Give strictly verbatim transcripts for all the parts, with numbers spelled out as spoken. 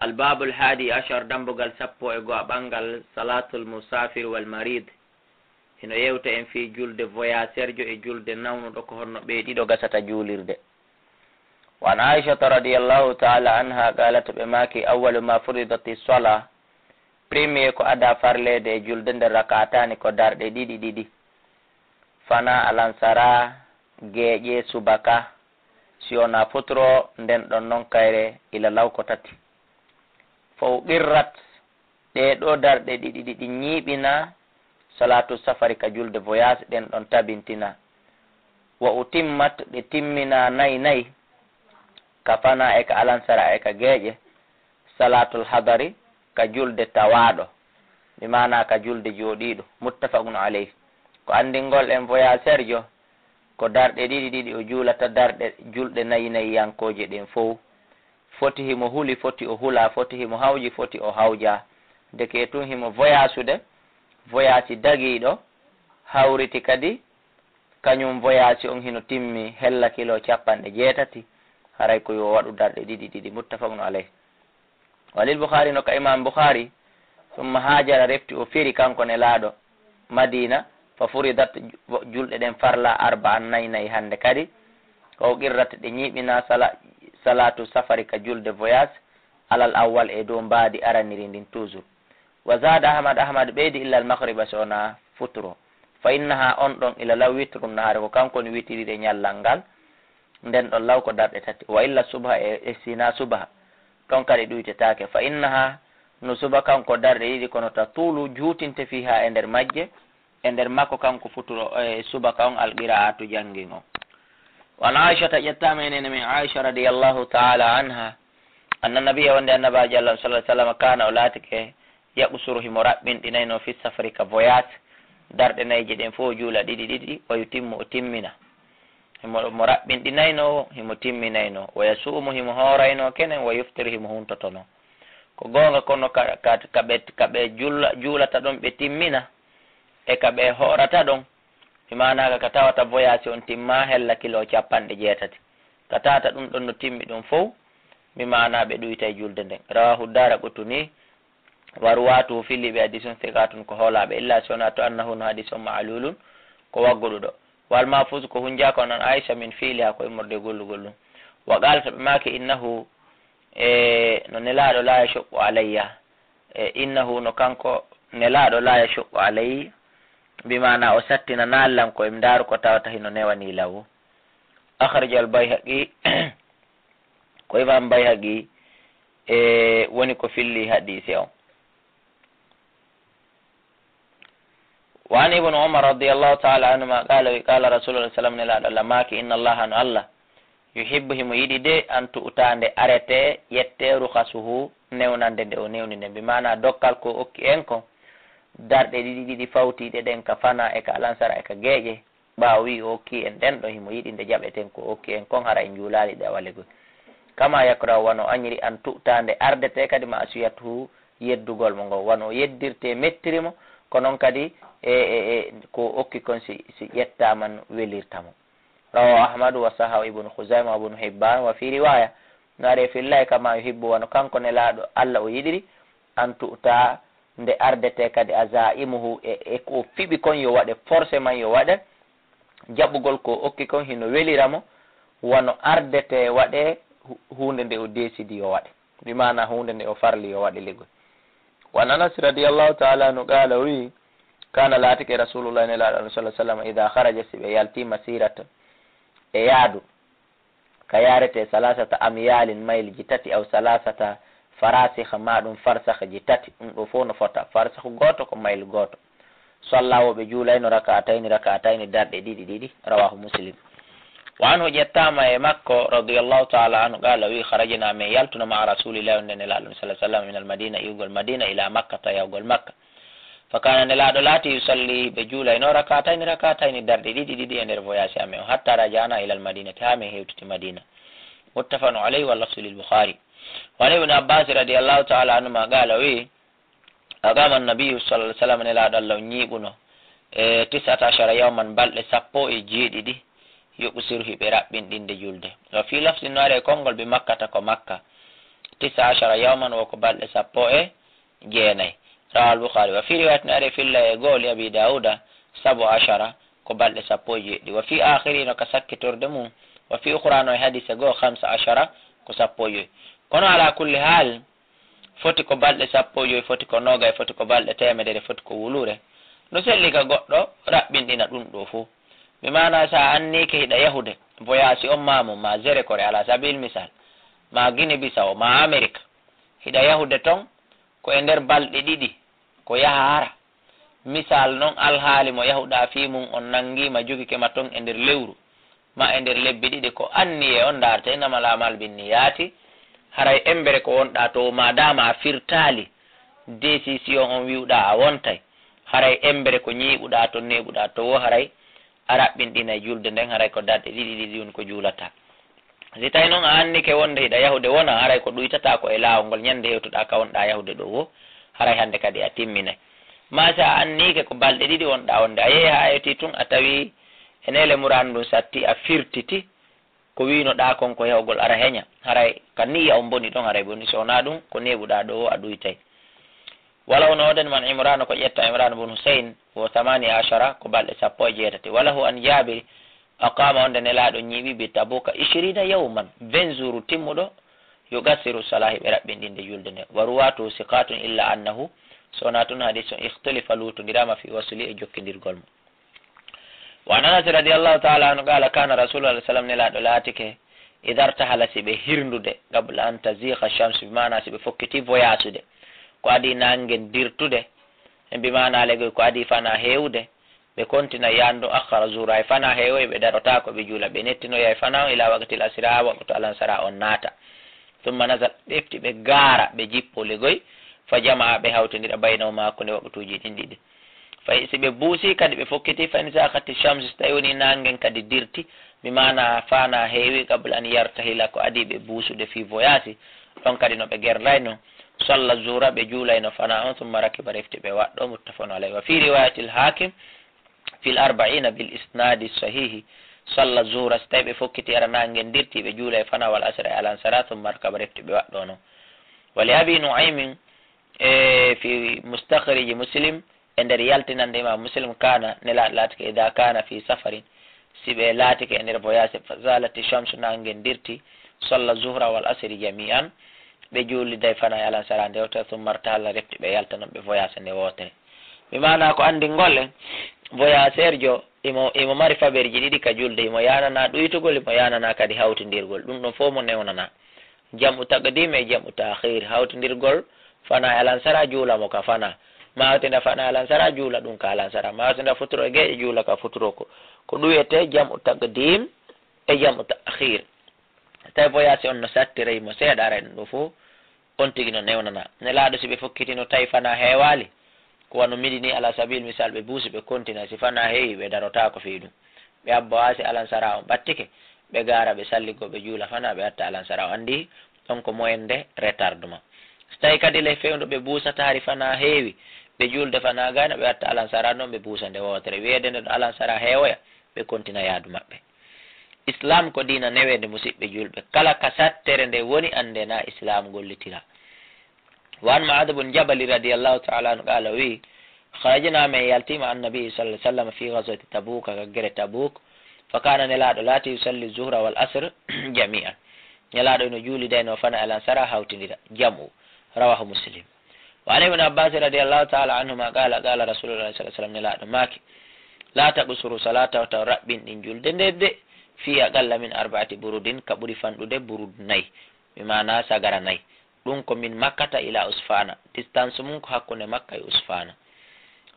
Al-Babul Hadi Ashar, dambugal sappo e go'a ɓanngal, Salatul Musafir wal Marid. Hino yewta en fii julde voyageerjo e julde nawnuɗo, ko honno ɓee ɗiɗo gasata juulirde. Wa an Aishata radiyallahu ta'ala anha qalat, ɓe maaki, "Awwalu ma furidati sala", premier ko ada farleede e julde nden, raka'atani, ko darɗe ɗiɗi ɗiɗi. Fana, alansara, geeƴe, subaka, si wonaa futuro, nden ɗon non kayre ila law ko tati. Fa uqirrat, ɗee ɗoo darɗe ɗiɗi ɗiɗi ñiiɓina, salatu safari, ka julde voyage, ɗen ɗon tabintina. Wa utimmat, ɗe timmina nay nay, ka fana e ka alansara e ka geeƴe, salatul hadari, ka julde tawaaɗo, bi maana ka julde jooɗiiɗo. Muttafaqun alayh. Ko anndingol en voyageerjo, ko darɗe ɗiɗi ɗiɗi o juulata, darɗe julɗe nayi nayi yankooje ɗen fow. Foti himo huli, foti o hula, foti himo hawji, foti o hawja. Ndeke tun himo voyasude, voyasi dagiiɗo, hawriti kadi, kañum voyasi on hino timmi, hella kilo capanɗe jeetati, haray ko yo waɗu darɗe ɗiɗi ɗiɗi, muttafaqun alayh. Walil Bukhari, no ka Imam Bukhari, summa hajara, refti o firi kanko Nelaaɗo Madina, fa furidat, ju-, julɗe ɗen farla, arba'an, nay nay hannde kadi, wa uqirrat, ɗe ñiiɓina, sala-, salatu safari, ka julde voyage, alal awwal, e dow mbaadi araniri ndin toujours. Wa zada Ahmad, Ahmad ɓeydi, illa al maghriba, so wonaa futuro. Fa innaha, on ɗon, ila law, witru nahari, ko kanko woni witirire ñallal ngal. Nden ɗon law ko darɗe tati. Wa illa subha, e, e sina subha, ɗon kadi ɗuytetaake. Fa innaha, no suba kanko darɗe ɗiɗi, kono tatulu, juutinte, fiha, e nder majje, e nder makko kanko futuro, e, subaka on, al qira'atu, janngin on. Wa an Aishata, ƴettaama e neene men Aisha radiyallahu ta'ala anha, anna nabiyya, wonde annabaajo Allah sallallahu alaihi wasallam, kana, o laatike, yaqsuru, himo raɓɓinɗinayno, fi safari, ka voyage, darɗe nayje ɗen fof o juula ɗiɗi ɗiɗi, wa yutimmu, o timmina. Himo, mo raɓɓinɗinayno, himo timminayno, wa yasuumu, himo hoorayno kenen, wa yuftiru, himo huntotono. Ko goonga, kono ka, ka, ka ɓe, ka ɓe juula, juulata ɗon ɓe timmina, e ka ɓe hoorata ɗon, mi maanaa ka, ka tawata voyage on timma hella kilo capanɗe jeetati. Ka tawata ɗum ɗon no timmi ɗum fow, mi maanaa ɓe ɗuytay julde nden. Rawahu Daraqutni, wa ruwatuhu, fili ɓe hadis on, thiqatun, ko hoolaaɓe, illa si wonaa to annahu, no hadis on, ma'lulun, ko wagguɗuɗo. Wal mahfuz, ko hunjaaka on an Aisha, min fi'liha, ko immorde e gollugol ɗum. Wa qalat, ɓe maaki, innahu, e, no Nelaaɗo, la yashuqqu alayya, e, innahu, no kanko Nelaaɗo, la yashuqqu alayya, bi maana o sattinanaali lan ko e mi ndaaru ko tawata hino newani law. Akhrajal Bayhaqi, ko Imam Bayhaqi, e, woni ko filli hadise on. Wa an Ibn Umar radiyallahu ta'ala anhuma qala, wi, qala Rasulullah sallam, Nelaaɗo Allah maaki, inna Allaha, no Allah, yuhibbu, himo yiɗi de, an tu'ta, nde arete, ƴette, rukhasuhu, newnande nde o newni nde. Bi maana dokkal ko okki en ko, darɗe ɗiɗi ɗiɗi fawtiiɗe ɗen ka fana e ka alansara e ka geeƴe. Ɓaawo wi o okki en ɗen ɗo, himo yiɗi nde jaɓeten ko okki en kon, hara en juulaali ɗe awale goy. Kama yakrahu, wano añiri, an tu'ta, nde ardete kadi, ma'siyatuhu, yeddugol mo ngo, wano o yeddirte mettiri mo, ko non kadi e, e, e ko okki kon si, si ƴettaama welirta mo. Rawahu Ahmadu wa sahahu Ibnu Khuzaima wa Ibnu Hibban wa fi riwaya, no ari e fillay kama yuhibbu, wano kanko Nelaaɗo Allah o yiɗiri, an tu'ta, nde ardete kadi azaimuhu, e, e ko o fiɓi kon yo waɗe, forcément yo waɗe, jaɓugol ko okki kon hino welira mo, wano ardete waɗe hu-, huunde nde o décidi yo waɗe, bi maana huunde nde o farli yo waɗe ligol. Wa an Anas radiyallahu ta'ala anhu qala, o wi, kana, laatike Rasulullah, Nelaaɗo Allah sallallahu alaihi wasallam, idha kharaja, si ɓe yalti, masirata, e yaadu, ka yarete salasata amyalin, mailji tati, aw salasata farasikh, ma ɗum farsakh ji tati, ɗum ɗo fof no fota, farsakh gooto ko mail gooto. Salla, wo ɓe juulayno, raka'atayni raka'atayni, darɗe ɗiɗi ɗiɗi. Rawahu Muslim. Wa anhu, ƴettaama e makko, radiyallahu ta'ala anhu, qala, wi, kharajna, men yaltuno, ma'a Rasulillahi, wonde Nelaaɗo sallallahu alaihi wasallam, min al-Madina, iwgol Madina, ila Makkata, yahgol Makka. Fa kana, Nelaaɗo laati, yusalli, ɓe juulayno, raka'atayni raka'atayni, darɗe ɗiɗi ɗiɗi e nder voyage amen o, hatta raja'na ila al-Madinati, haa men hewtiti Madina. Muttafaqun alayhi, wa lafzu lil Bukhari. Wa an Ibn Abbas radiyallahu ta'ala anhuma qala, o wi, aqama an-nabiyyu sallallahu alaihi wasallam, Nelaaɗo Allah o ñiiɓuno, e, tis'ata ashara yawman, balɗe sappo e jeeɗiɗi, yuqsiru, hiɓe raɓɓinɗinde julde. Wa fi lafzin, no ari e konngol, bi Makkata, ko Makka. تسع عشر يوما, wo ko balɗe sappo e jeenayi. رواه البخاري. وفي رواية, no ari filla e goo, لأبي داود سبع عشر, ko balɗe sappo e jeeɗiɗi. وفي آخر, no ka sakkitorde mum, وفي أخرى, no e hadiise goo, خمس عشر, ko sappo e joy. Kono على كل حال, foti ko balɗe sappo e joy, foti ko noogay, foti ko balɗe teemedere, foti ko wuluure. No selli ka goɗɗo raɓɓinɗina ɗum ɗoo fof. Bi maanaa, so a anniike hiɗa yahude voyage on, ma mum, ma Zerekore, ala sabil misal, ma Guinée Bissau, ma Amérique, hiɗa yahude ton, ko e nder balɗe ɗiɗi, ko yaha hara. Misal non, alhaali mo yahuɗaa fii mum on nanngiima, jogike ma ton e nder lewru, ma e nder lebbi ɗiɗi, ko anniyee on ndaartee, إنما الأعمال بالنيات, haray embere ko wonɗaa to, maadaama a firtaali décision on wi'uɗaa a wontay, haray embere ko ñiiɓuɗaa to, neeɓuɗaa to woo, haray a raɓɓinɗinay julde nden, haray ko darɗe ɗiɗi ɗiɗi ɗun ko juulataa. Si tawi non a annike wonde hiɗa yahude wona, haray ko ɗuytataa ko e laawol ngol ñande hewtuɗaa ka wonɗaa yahude ɗoo woo, haray hande kadi a timminay. Maa si a anniike ko balɗe ɗiɗi wonɗaa wonde, a yehi haa a yewti tun, a tawi e neele muraan ndun satti, a firtiti ko wi'unoɗaa kon ko yahugol aɗa heña, haray ka niyya on boni ɗon, haray boni. Si wonaa ɗun, ko neeɓuɗaa ɗoo woo a ɗuytay. Wala hono oɗon man Imrana, ko ƴetta Imran bun Husayn, wo ثمانية عشر, ko balɗe sappo e jeetati. وله عن جابر, أقام, wonde Nelaaɗo ñiiɓi, بتبوك عشرين يوما, vingt jours timmuɗo, يقصر الصلاة, ɓe raɓɓinɗinde julde nde. ورواته ثقات إلا أنه, so wonaa tun hadiis on, اختلف, luutondiraama, في وصله, e jokkindirgol mo. وعن أنس رضي الله تعالى عنه قال: كان رسول الله صلى الله عليه وسلم, Nelaaɗo laatike, إذا ارتحل, si ɓe hirnude, قبل أن تزيغ الشمس, bi maanaa si ɓe fokkiti voyasude, ko adii naange nden dirtude, e bi maanaa legoy ko adii fanaa heewude, ɓe kontina yaandu, أخر الظهر, hay fanaa heewoy ɓe darotaako ɓe juula, ɓe nettinoyay fanaa on, إلى وقت العصر, haa waqtu alansaraa on naata. ثم نزل, ɓe hefti ɓe gaara, ɓe jippoo legoy, فجمع, ɓe hawtindira, بينهما, hakkunde waqtuuji ɗin ɗiɗi. Fay si ɓe buusii kadi ɓe fokkitii, فإن زاغت الشمس, si tawii wonii naange ngen kadi dirti, bi maanaa fanaa heewi, قبل أن يرتحل, ko adii ɓe buusude fii voyage, ɗon kadi no ɓe gerndaynoo, صلى الظهر, ɓe juulayno fanaa on, ثم ركب, refti ɓe waɗɗoo, متفق عليه. وفي رواية الحاكم في الأربعين بالإسناد الصحيح، صلى الظهر, si tawii ɓe fokkitii hara naange ngen dirtii, ɓe juulay fanaa, والعصر, e alansaraa, ثم ركب, refti ɓe waɗɗoo non. ولأبي نعيم, e, في مستخرج مسلم, e nder yaltinannde Imaam Muslim, كان, Nelaaɗo laatike, إذا كان في سفر, si ɓe laatike e nder voyage, فزالت الشمس, naange ngen dirti, صلى الظهر والعصر جميعا, ɓe juuliday fanaa e alansaraa nde wootere, ثم ارتحل, refti ɓe yalta non ɓe voyage nde wootere. Bi maanaa ko anndingol en, voyageur jo, imo, imo mari fabereji ɗiɗi ka julde, imo yaananaa ɗuytugol, imo yaananaa kadi hawtindirgol. Ɗun ɗon fow mo newnanaa. Jam'u taqdim e jam'u ta'khir, hawtindirgol fanaa e alansaraa, juula mo ka fanaa. Maa hawtinda fanaa e alansaraa, juula ɗun ka alansaraa. Maa hawtinda futuro e geeƴe, juula ka futuro. Ko, ko ɗun wi'etee jam'u taqdim e jam'u ta'khir. Tawi voyage on no sattirey mo seeɗa, aray ɗun ɗoo fow on tigi no newnanaa. Nelaaɗo, si ɓe fokkitino tawi fanaa heewaali, ko wano midi nii, ala sabil misal, ɓe buusi, ɓe kontina, si fanaa heewi, ɓe darotaako fii ɗun. Ɓe abba waasi alansaraa on ɓattike, ɓe gaara, ɓe salligoo, ɓe juula fanaa, ɓe atta alansaraa on. Anndi ɗon ko moyen de retardement. Si tawi kadi le fewndo ɓe buusata hari fanaa heewi, ɓe juulde fanaa gayna, ɓe atta alansaraa non, ɓe buusa nde wootere. Wiyeede nde ɗoo alansaraa heewoya, ɓe kontina yaadu maɓɓe. Islaam ko diina neweende, musiɓɓe julɓe. Kala ka sattere nde woni, annde na Islaam gollitiraa. وعن معاذ بن جبل رضي الله تعالى عنه قال, o wi'i, خرجنا, men yaltii, مع النبي صلى الله عليه وسلم في غزوة تبوك, ka gere Tabuuk, فكان, Nelaaɗo laatii, يصلي الظهر والعصر جميعا, Nelaaɗo hino juulidaynoo fanaa e alansaraa hawtindira, jam'u. رواه مسلم. وعن ابن عباس رضي الله تعالى عنهما قال، قال رسول الله صلى الله عليه وسلم, Nelaaɗo maaki, لا تقصروا الصلاة, wata on raɓɓinɗin julde nden de, في أقل من أربعة برود, ka ɓuri fanɗude burud nay, bi maanaa sagara nay. Ɗun ko من مكة إلى عسفان, distance mun ko hakkunde Makka e Usfaana.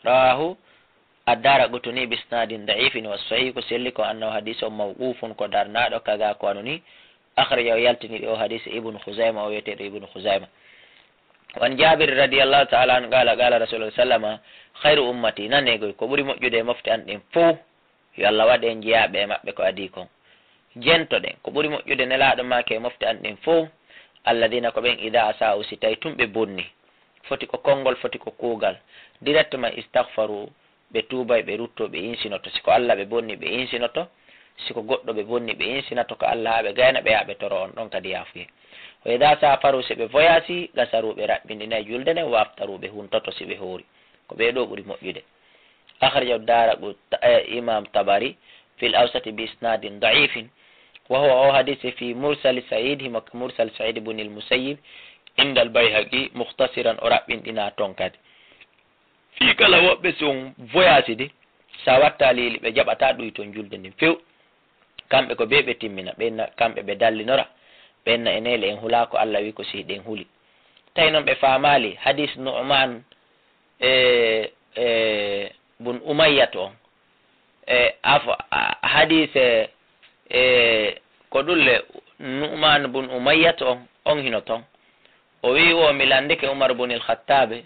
رواه الدارقطني بإسناد ضعيف، والصحيح, ko selli kon, أنه, hadiis on, موقوف, ko darnaaɗo, كذا, ko wano nii, أخرجه, yaltiniri oo hadiis, Ibnu Khuzayma, o wi'eteeɗo Ibnu Khuzayma. وعن جابر رضي الله تعالى عنه قال، قال رسول الله صلى الله عليه وسلم، خير أمتي, naneegoy, ko ɓuri moƴƴude e mofte an ɗen fow, yo Allah waɗ en jeyaaɓe e maɓɓe ko adii kon. Jentoɗen, ko ɓuri moƴƴude, Nelaaɗo maaki, e mofte an ɗen fow, الذين, ko ɓen, إذا أساءوا, si tawi tun ɓe bonnii, foti ko konngol, foti ko kuugal, directement استغفروا, ɓe tuubay, ɓe ruttoo, ɓe insinoto. Si ko Allah ɓe bonnii, ɓe insinoto. Si ko goɗɗo ɓe bonnii, ɓe insinoto ka Allah haa ɓe gayna, ɓe yaha ɓe toroo on ɗon kadi yaafuyee. Wa idha safaru, si ɓe voyasi, gasaru, ɓe raɓɓinɗinay julde nden, wa aftaru, ɓe huntoto si ɓe hoori. Ko ɓee ɗoo ɓuri moƴƴude. Akhrajahu Dara Qut-, eh, Imam Tabari fil Awsati bi isnadin da'ifin. Wa huwa, o hadisi, fi mursali Sa'id, himo ka mursal Sa'id ibn al-Musayyib, inda al-Bayhaqi, mukhtasiran, o raɓɓinɗina ton kadi. Fii kala woɓɓe, si on voyasi de, sa watta liili, ɓe jaɓata ɗuyton julde nden few. Kamɓe ko bee ɓe timmina, ɓen na, kamɓe ɓe dallinora, ɓen na e neele en hulaa ko Alla wi ko si hiɗen huli. Tawi non ɓe faamaali hadis Nu'man e, e bun Umayyat on. E, afo, a, hadis e, e ko ɗulle Nu'man bun Umayyat on, on hino ton. O wi'i wo, mi landike Umar bun il Khattabe,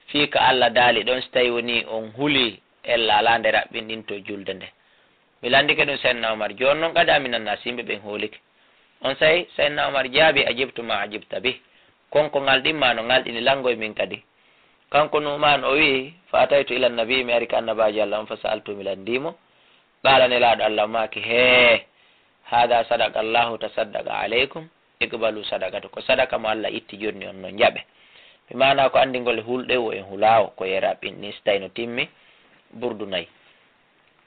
fii ka Alla daali ɗon, si tawi woni on huli ella alaa nde raɓɓinɗinto julde nde. Mi landike ɗum Sayyidina Umar. Jooni non kadi ami nanna si yimɓe ɓen hoolike. Onsay Sayyidina Umar jaabi, "Ajibtu ma ajibta bih." Kon ko ngalɗinma no ngalɗini lango e min kadi. Kanko Nu'man o wi'i, "Fa ataytu ila nabi, mi ari ka annabaajo Alla on, fa sa'altu, mi landii mo." Qala, Nelaaɗo Alla maaki, "Hee, hada sadaqa Allahu tasaddaqa alaykum, iqbalu sadaqatu." Ko sadaka mo Alla itti jonni on non jaɓe. Bi maana ko anndingol e hulɗe wo en hulaawo, ko ye raɓɓinɗin si tawi no timmi burdu nayi.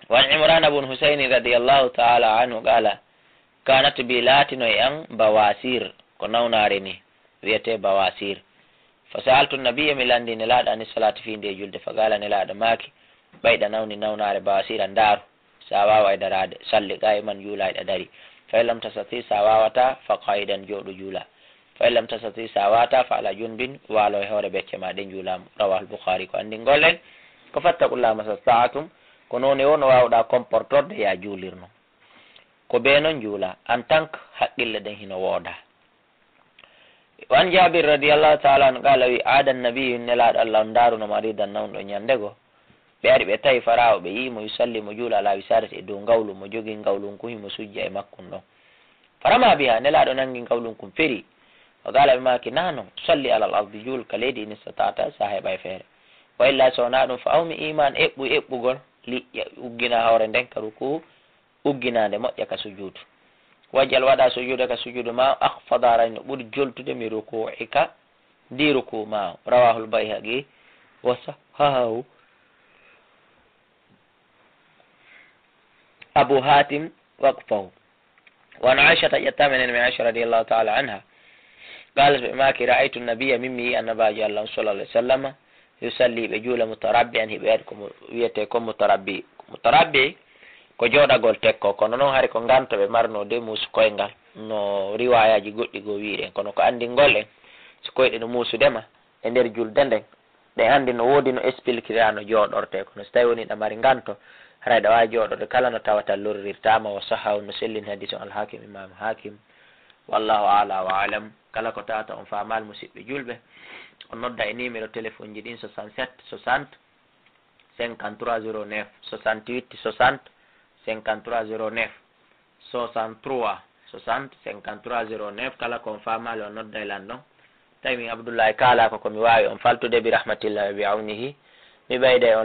Wa an Imran bun Husayn radiyallahu ta'ala anhu qala, kanat bi, laatino e an bawasir, ko nawnaare ni, wiyetee bawasir. Fa sa'altu nabiyya, mi landii Nelaaɗo ani salaati fii ndee julde, fa qala, Nelaaɗo maaki, ɓayɗa nawni nawnaare bawasira, ndaaru, sa waaway daraade, salli qaiman, juula hiɗa dari. Fa in lam tastati, sa waawataa, fa qaidan, jooɗu juula. Fa in lam tastati, sa waawataa, fa ala junbin, waalo e hoore becce ma ɗen, juula. Rawahul Bukhari, ko anndingol en, ko fattaqullaha mastata'tum, ko noone wo no waawɗaa comportorde ya juulirno. Ko bee non juula, en tant que haqqille ɗen hino woodaa. Wa an Jabir radiyallahu ta'ala anhu qala, wi, aada nabiyyu, Nelaaɗo Alla on ndaaruno maridan nawɗo ñande goo. Ɓe ari ɓe tawi faraawo, ɓe yi'i mo yusalli, mo juula ala wisadati, e dow ngawlu, mo jogii ngawlun kun himo sujja e makkun ɗon. Farama biha, Nelaaɗo nangi ngawlun kun feri. Wa qala, ɓe maaki, na non, salli alal ardi, juul ka leydi, in istata'ta, sa heɓay feere. Wa illa, so wonaa ɗum, fa awmi iman, eɓɓu eɓɓugol, liƴƴa, uggina hoore nden ka ruku, ugginaande moƴƴa ka sujuudu. Wajal, waɗa sujuuda ka sujuudu ma, akhfada ray no ɓuri joltude mi ruku'ika, ndi ruku ma. Rawahul Bayhaqi wa sahahahu Abu Hatim waqfahu. Wa an Aishata, ƴettaama enen mi Aisha radiyallahu ta'ala anha. Qalat, ɓe maaki, ra'aytu nabiyya, min mi yi'i annabaajo Alla on sallallahu alaihi wasallam, yusalli, ɓe juula, mutarabbi'an, hiɓe waɗi ko mu-, wiyetee ko mutarabbi. Mutarabbi ko jooɗagol tekko, kono non hari ko nganto ɓe marno de muusu koyngal, no riwaayaaji goɗɗi goo wi'iri en, kono ko anndingol en, si koyɗe no muusude ma e nder julde nden, ɗen anndi no woodi no expliquera no jooɗortee, kono si tawi woni ɗa mari nganto, haray ɗa waawi jooɗorde kala no tawata lorrirtaama. Wa sahahu, no sellini hadiis on Al-Hakim, Imam Hakim. Wallahu a'la wa a'lam. Kala ko tawata on faamaali, musiɓɓe julɓe, on nodda e numéro téléphone ji ɗin, soixante-sept soixante cinquante-trois zéro neuf, soixante-huit soixante cinquante-trois zéro neuf, soixante-trois soixante cinquante-trois zéro neuf. Kala ko on faamaali, on nodda e lan ɗon. Tawi min Abdullahi kaala ko, ko mi waawi on faltude, bi rahmatillahi wa bi awnihi. Mi ɓeyday on